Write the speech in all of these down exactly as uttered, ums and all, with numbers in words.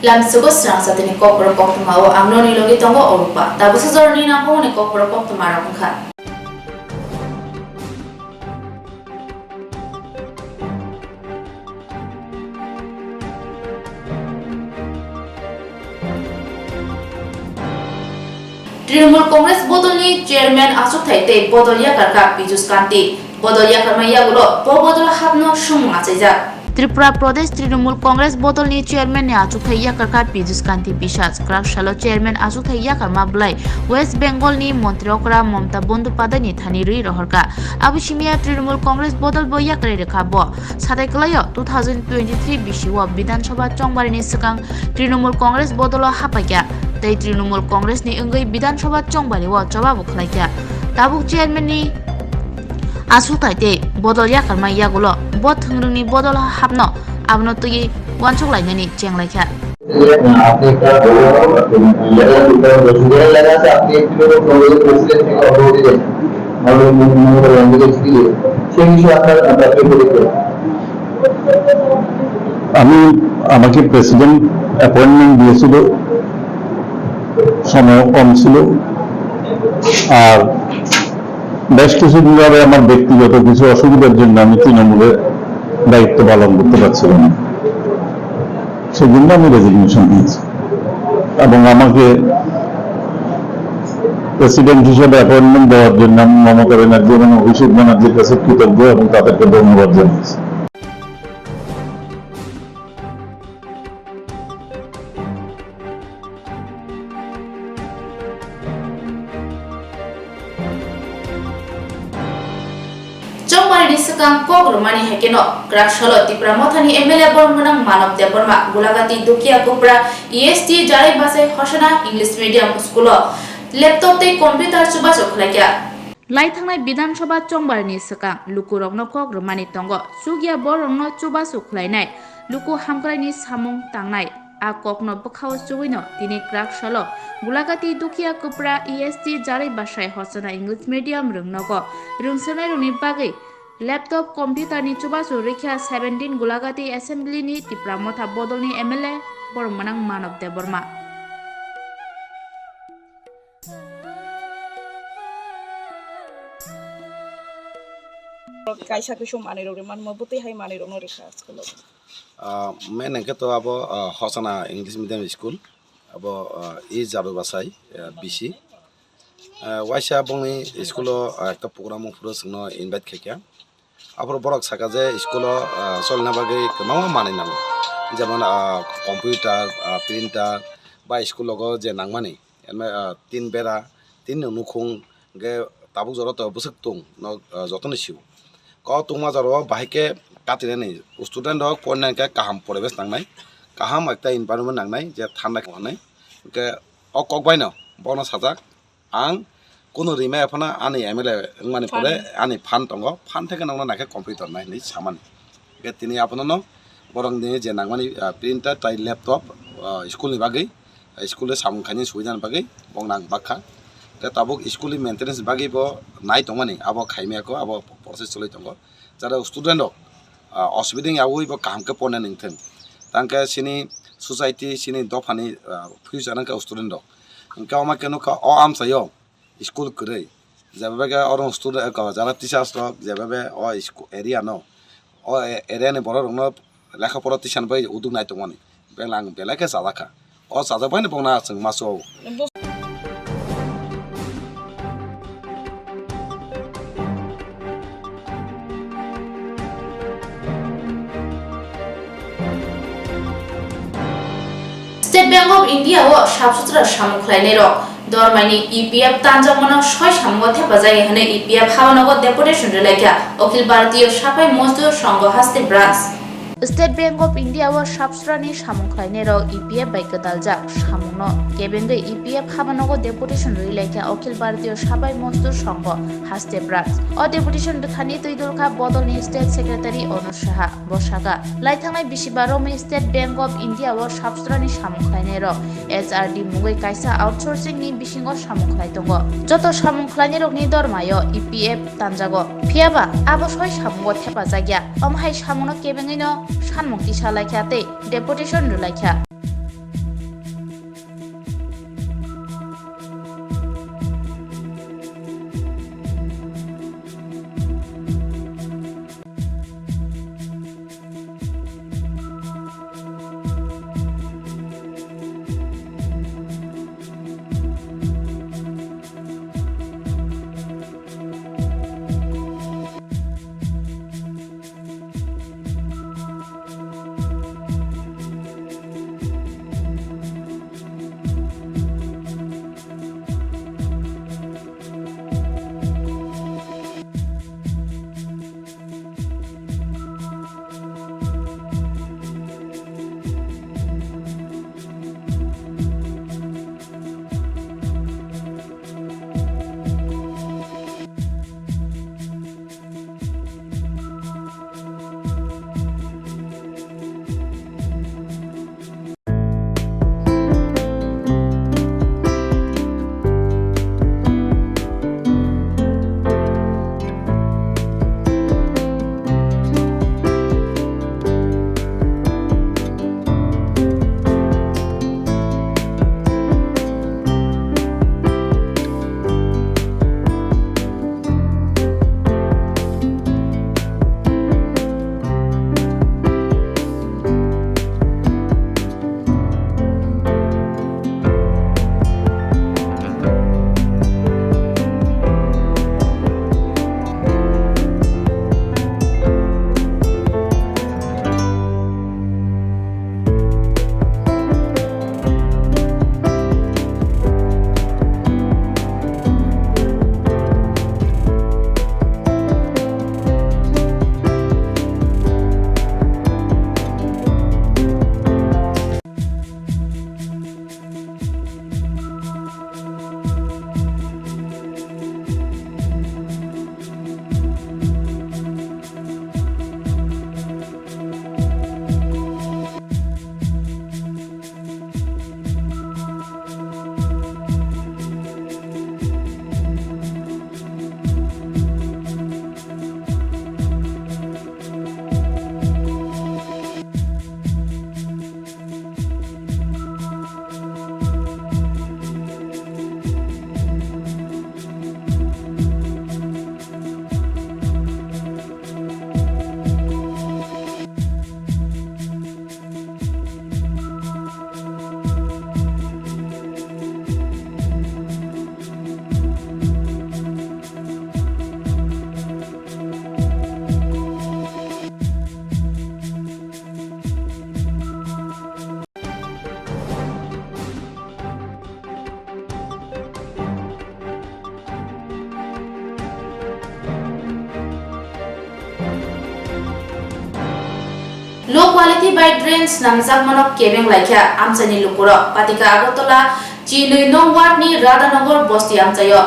Lamsugo srang satini kokborok koktwma o ang noni logi tongo Orupa. Tabuksa jorani nangkukmani kokborok koktwma rok wngkha. Trinamool Congress bodolni chairman achukthai tei bodol yakarkha Piyush Kanti. Bodol yakarma yagulo bo bodol hapno swngmung achaijak. Tripura Pradesh Trinamool Congress bodolni chairman ni achukthai yakarkha Piyush Kanti Biswas. Kwrak salo chairman achukthai yakarma bwlai West Bengal ni montri okra Mamata Bandopadhyay ni thani rwi rohorkha. Abo simiya Trinamool Congress bodol bo yakarwi rwkha bo. Satai kwlaio two thousand twenty-three bisi o Bidhan Sabha chongbarini swkang Trinamool Congress bodolo hapaikha tei Trinamool Congress ni wngwi Bidhan Sabha chongbario choba bo khlaikha. Tabuk chairman ni aswkthai tei bodol yakarma yagulo bo thwngrwngni bodol hapno abono twiwi uansuk lainani chenglaikha. আপনি একটা বড় লেখা আছে, আপনি একটি লোক কলেজের প্রেসিডেন্ট থেকে অগ্রগতি দেখেন, আমাদের মঙ্গল ল্যাঙ্গুয়েজ দিয়ে সেই বিষয়ে আপনার প্রাপ্য পরিচয়। আমি, আমাকে প্রেসিডেন্ট অ্যাপয়েন্টমেন্ট দিয়েছিল, সময় কম ছিল, আর বেশ কিছুদিন ধরে আমার ব্যক্তিগত কিছু অসুবিধার জন্য আমি তৃণমূলে দায়িত্ব পালন করতে পারছিলাম না, সেই জন্য আমি রেজিগনেশন দিয়েছি। এবং আমাকে প্রেসিডেন্ট হিসেবে অ্যাপয়েন্টমেন্ট দেওয়ার জন্য আমি মমতা ব্যানার্জি এবং অভিষেক ব্যানার্জির কাছে কৃতজ্ঞ এবং তাদেরকে ধন্যবাদ জানাচ্ছি। Chongbarini swkang kok rwmani hai kheno kwrak salo Tipra Mothani M L A borok gwnang Manav Debbarma, Gulagati Dukia Kupra E S T Jarai Bachai Hosana English Medium School o laptop tei computer chubachu khlaikha. Lai thangnai Bidhan Sabha chongbarini swkang lukurokno kok rwmani tongo, chukya borokno chubachu khlainai, luku hamkraini samung tangnai. A kokno bwkhao chuwino tini kwrak salo Gulagati Dukia Kupra E S T Jarai Bachai Hosana English Medium rwngnogo rwngsenairokni bagwi laptop, computer ni chubachu rwkha seventeen Gulagati Assembly ni Tipra Motha bodolni M L A borok gwnang Manav Debbarma. Kaisa kisu manwi rok rwmani, bwtwi hai manwi rokno rwkha school o. Ah, main hwnkhe to abo, ah, Hosana English Medium School, abo, ah, E Jarai Bachai, ah, B C. Ah, waisa bongni school o, ah, ekta program o phuru chwngno invite khaikha. Aphuru borok saka je school o, ah, cholna bagwi kwbangma manwi nango, jemon, ah, computer, ah, printer, ba school logo je nangmani, eme, ah, tin bera, tin nukhung, hwnkhe tabuk jora to bwswk tung no, ah, jotono sio. Kok tungma jorao bahai khe katinani student rok porina hwnkhe kaham poribesh nangnai, kaham ekta environment nangnai je thanda hwnwi. Hwnkhe o kok baino bono sajak, ang kunu rimai aphano ani M L A wngmani pore ani phan tongo, phan theke nokno naikhe computer nai hinwi samani. Hwnkhe tini aphano no borokni je nangmani, ah, printer tai laptop, ah, school ni bagwi, school o samung khainani subidani bagwi bongno ang bakha. Hwnkhe tabuk school ni maintenance bagwi bo nai tongmani, abo khaimaya kho, abo process choli tongo. Jara student rok, ah, osubida wngya wi bo kaham khe porna nangthung. Tangkhe chini society, chini dophani, ah, future wngkha student rok. Hwnkhe omo khe nukha o amchaio school kwrwi. Jeba bai khe oro student, jara teachers rok jeba bai o school area no, o area ni borok rokno lekha pora tisan bai uduk nai tongmani. Belai ang belai khe chajak kha. O chajak bai no bongna chwng ma chwng. State Bank of India o sap sutra samung khlainai rok. Dormaini E P F tanjakmano soi samungo thepajak ya hwnwi E P F habanogo deputation rwlaikha Akhil Bharatiya Sapai Mazdoor Sangh Haste branch. State Bank of India o sapsrani samung khlainai rok E P F bai kwtaljak samungno kebengwi E P F habanogo deputation rwlaikha Akhil Bharatiya Sapai Mazdoor Sangh Haste branch. O deputation rwkhani twi dulkha bodolni state secretary Anuj Saha. Bo sakha, lai thangnai bisibar romwi State Bank of India o sapsrani samung khlainai rok H R D mungwi kaisa outsourcing ni bisingo samung khlai tongo. Joto samung khlainai rokni dormaio E P F tanjago. Phiyaba abo soi samungo thepajak ya. Omo hai samungno kebengwino sanmung tisa laikha tei deputation rwlaikha. Low quality bai drain swnamjakmano kebeng laikha amchaini lukurok. Patika Agartala chinwi nong ward ni Radhanagar bosti amchaio.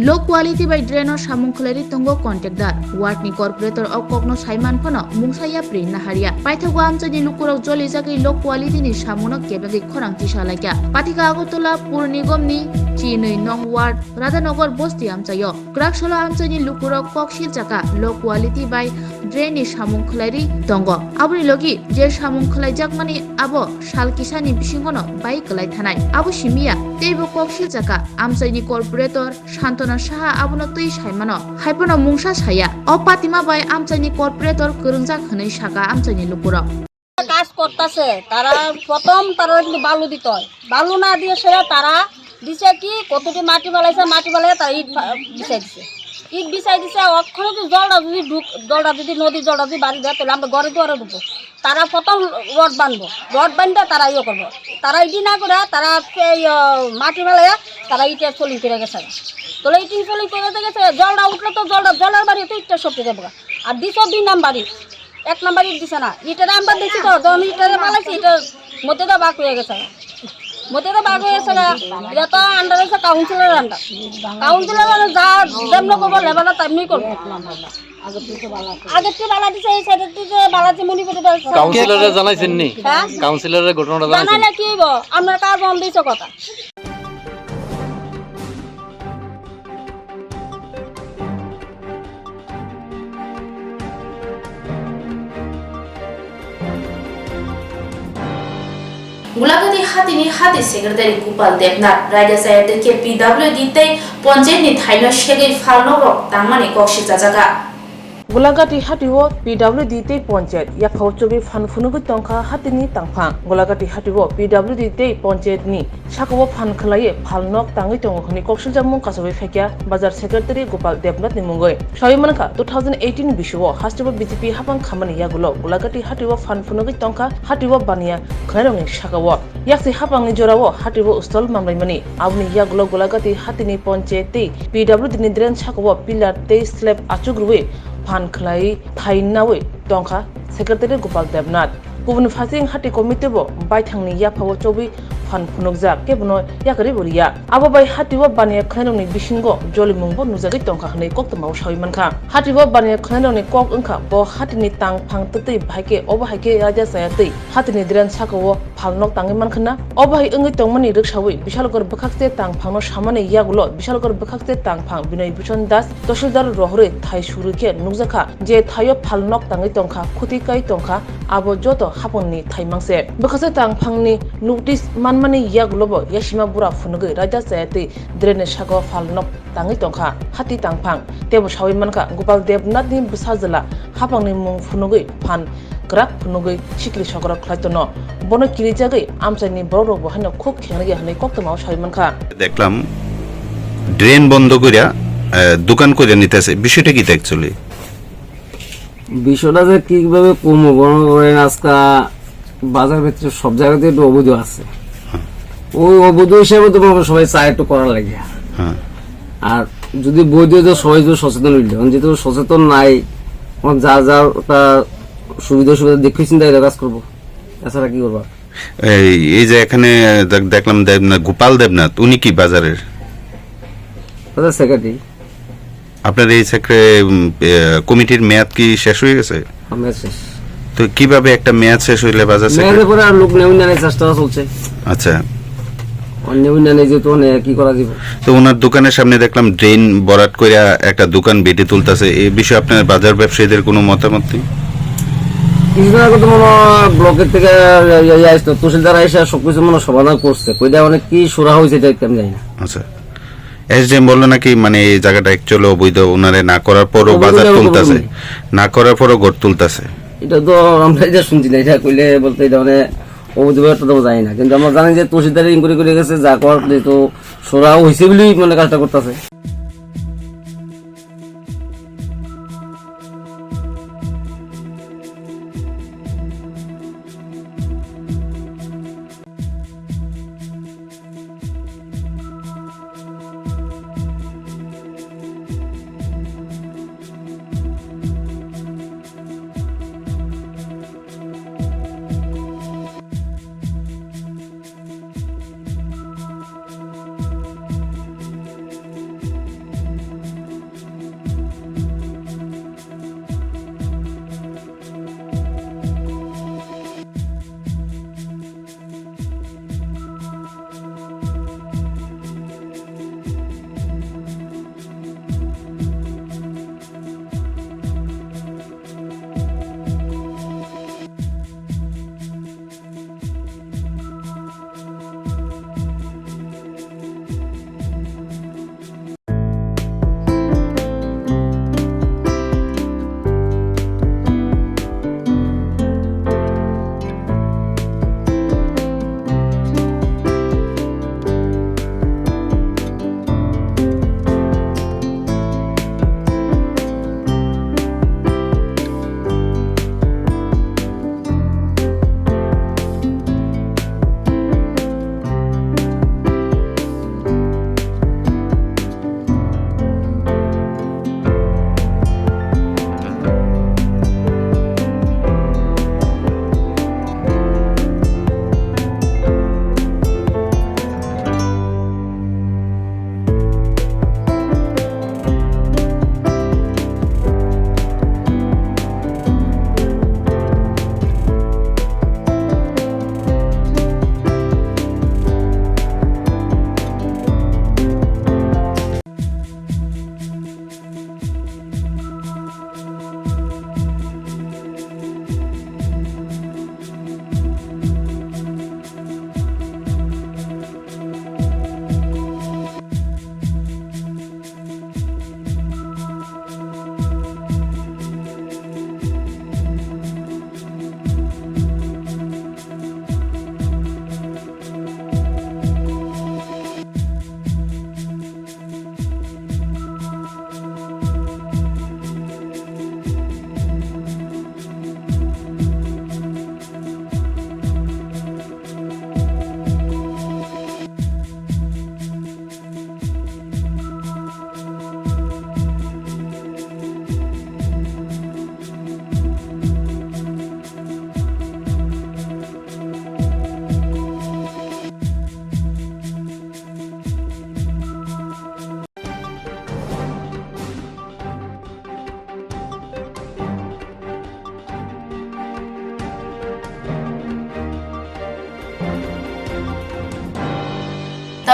Low quality bai drain o samung khwlairwi tongo contractor. Ward ni corporator o kokno saiman phano mungsa yapri naharya. Paithago amchaini lukurok jolijagwi low quality ni samungno kebegwi khorang tisa laikha. Patika Agartala Pur Nigom ni chinwi nong ward Radhanagar bosti amchaio. Kwrak salo amchaini lukurok kok silchakha low quality bai drain ni samung khwlairwi tongo. Aboni logi je samung khwlaijakmani abo sal kisani bisingono bai kwlai thanai. Abo simiya teibo kok silchakha amchaini corporator Santona Saha abono twi saimano. Haiphano mungsa saya. O patima bai amchaini corporator kwrwngjak hwnwi sakha amchaini lukurok. কাজ করতেছে, তারা প্রথম তারা কিন্তু বালু দিতে হয়, বালু না দিয়ে সেটা তারা দিছে কি, কতটি মাটি ফালাইছে, মাটি ফালাই তারা ইট ফা-, বিছাই দিছে, ইট বিছাই দিছে। অক্ষণে যদি জলটা যদি ঢুক, জলটা যদি নদী জলটা যদি বাড়ি দেয়, তাহলে আমরা ঘরে দুয়ারে ঢুকবো। তারা প্রথম রড বানবো, রড বানতে তারা ইয়ে করবো, তারা ইটি না করে তারা হচ্ছে ইয়ে মাটি ফালাইয়া তারা ইটের ফলিং করে গেছে। তাহলে ইটিং ফলিং করে গেছে, জলটা উঠলে তো জলটা, জলের বাড়ি তো ইটটা সব যাবে। আর দিছে দুই নাম্বারই, এক নাম্বার ইট দিছে না। ইটারে আমরা দেখছি তো, যখন ইটারে ফালাইছি, ইটার মধ্যে তো বাঘ হয়ে গেছে। মধ্যে তো বাঘ হয়ে গেছে না। এটা তো আন্ডার হচ্ছে কাউন্সিলর আন্ডার। কাউন্সিলর মানে যা যেমন করবো, লেবাররা তেমনি করবো। আগের থেকে বালা দিছে, এই সাইডের থেকে বালা যে মণিপুরি বলছে। কাউন্সিলরে জানাইছেন নি? হ্যাঁ? কাউন্সিলরে ঘটনাটা জানাইছেন? জানাইলে কি হইব? আপনার কাজ বন্ধ হইছে কথা। Gulagati hatini hati secretary Gopal Debnath, raida chaya tei khe P W D tei ponchayat ni thaino segwi phalnokrok tangmani kok silchajakha. Gulagati hatio P W D tei ponchayat yaphao chobwi phan phunugwi tongkha hatini tangphang. Gulagati hatio P W D tei ponchayat ni sakao phan khwlaiwi phalnok tangwi tongo hwnwi kok siljakmung kasawi phaikha bazar secretary Gopal Debnath ni mungwi. Sawi mankha, two thousand eighteen bisio hasteo B J P hapang khamani yagulo Gulagati hatio phan phunugwi tongkha hatio baniya khwlairokni sakao. Yaksi hapangni jorao hatio stall mamlaimani. Aboni yagulo Gulagati hatini ponchayat tei P W D ni drain sakao pillar tei slab achukrwi phan khwlai thainawi tongkha secretary Gopal Debnath. Kubun phaising hati committee bo baithangni yaphao chobwi phan phunukjak, kebono yakarwi bo riya. Abo bai hatio baniya khwlairokni bisingo jolimungbo nukjagwi tongkha hwnwi koktwmao sawi mankha. Hatio baniya khwlairokni kok wngkha bo hatini tangphang twtwi bahai khe obo hai khe raida chaya twi hatini drain sakao phalnok tangwi mankha na. Obo hai wngwi tongmani rwksawi Bishalgarh bwkhakche tangphangno samani yagulo Bishalgarh bwkhakche tangphang Binoy Bhushan Das tosildar rohorwi thai surwi khe nukjakha je thaio phalnok tangwi tongkha, khuti kai tongkha, abo joto hapungni thaimang se. Bwkhakche tangphangni notice manmani yagulobo yasima bura phunugwi raida chaya twi drainage sakao phalnok tangwi tongkha hati tangphang. Teibo sawi mankha Gopal Debnathni bwsajwla hapangni mung phunugwi phan kwrak phunugwi sikri sokro khlai tono. Bono kirijagwi amchaini borokrokbo haino khuk khengnaiya hwnwi koktwmao sawi mankha. দেখলাম ড্রেন বন্ধ কইরা, আহ, দোকান কইরা নিতেছে, বিষয়টা কি actually? বিষয়টা যে কিভাবে কমবো, মনে করেন আজকে বাজার ভিতরে সব জায়গাতে একটু অবৈধ আছে। হ্যাঁ। ওই অবৈধ হিসাবে তো মনে করেন সবাই চায় একটু করার লাগে। হ্যাঁ। আর যদি বৈধ তো সবাই তো সচেতন হইল, এখন যেহেতু সচেতন নাই, এখন যার যার ওটা সুবিধা অসুবিধা দেখে চিন্তা করে কাজ করবো, এছাড়া কি করবো আর? এই, এই যে এখানে দেখ-, দেখলাম দেব-, না, গোপাল দেবনাথ, উনি কি বাজারের? বাজার সেক্রেটারি। আপনার এই সেক্রে-, উম, এ, কমিটির মেয়াদ কি শেষ হয়ে গেছে? আমার শেষ। তো কিভাবে একটা মেয়াদ শেষ হইলে বাজার মেয়াদের সেক্রেটারি? পরে আর লোক নেওয়া নেওয়ার চেষ্টা চলছে। আচ্ছা। আর নেওয়া নেওয়া নেই যেহেতু, মানে, কি করা যাবে? তো ওনার দোকানের সামনে দেখলাম ড্রেন ভরাট করে একটা দোকান বেঁধে তুলতেছে, এই বিষয়ে আপনার বাজার ব্যবসায়ীদের কোনো মতামত নেই? কিছুদিন আগে তো মনে হয় ব্লকের থেকে ইয়ে, ইয়ে আসতো, তহসিলদার এসে সবকিছু মনে হয় সমাধান করছে। কইটা অনেক কি সুরা হয়েছে এটা আমি জানি না। আচ্ছা। এসডিএম বললো নাকি, মানে, এই জায়গাটা অ্যাকচুয়ালি অবৈধ, ওনারে না করার পরও অবৈধ বাজার জায়গা তো তুলতাছে, বলেনি। না করার পরও ঘর তুলতাছে। এটা তো আমরা এটা শুনছি না, এটা কইলে বলতে এটা মানে অবৈধ ব্যাপারটা তো জানি না, কিন্তু আমরা জানি যে তহসিলদারে ইনকোয়ারি করে গেছে, যা করার যেহেতু সোরা হয়েছে বলেই মানে কাজটা করতেছে।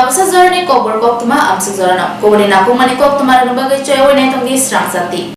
Tamsa jorani kokborok koktwma amsuk jorano kubuni nakhungmani koktwmarokni bagwi choyawi naithokni srangchati.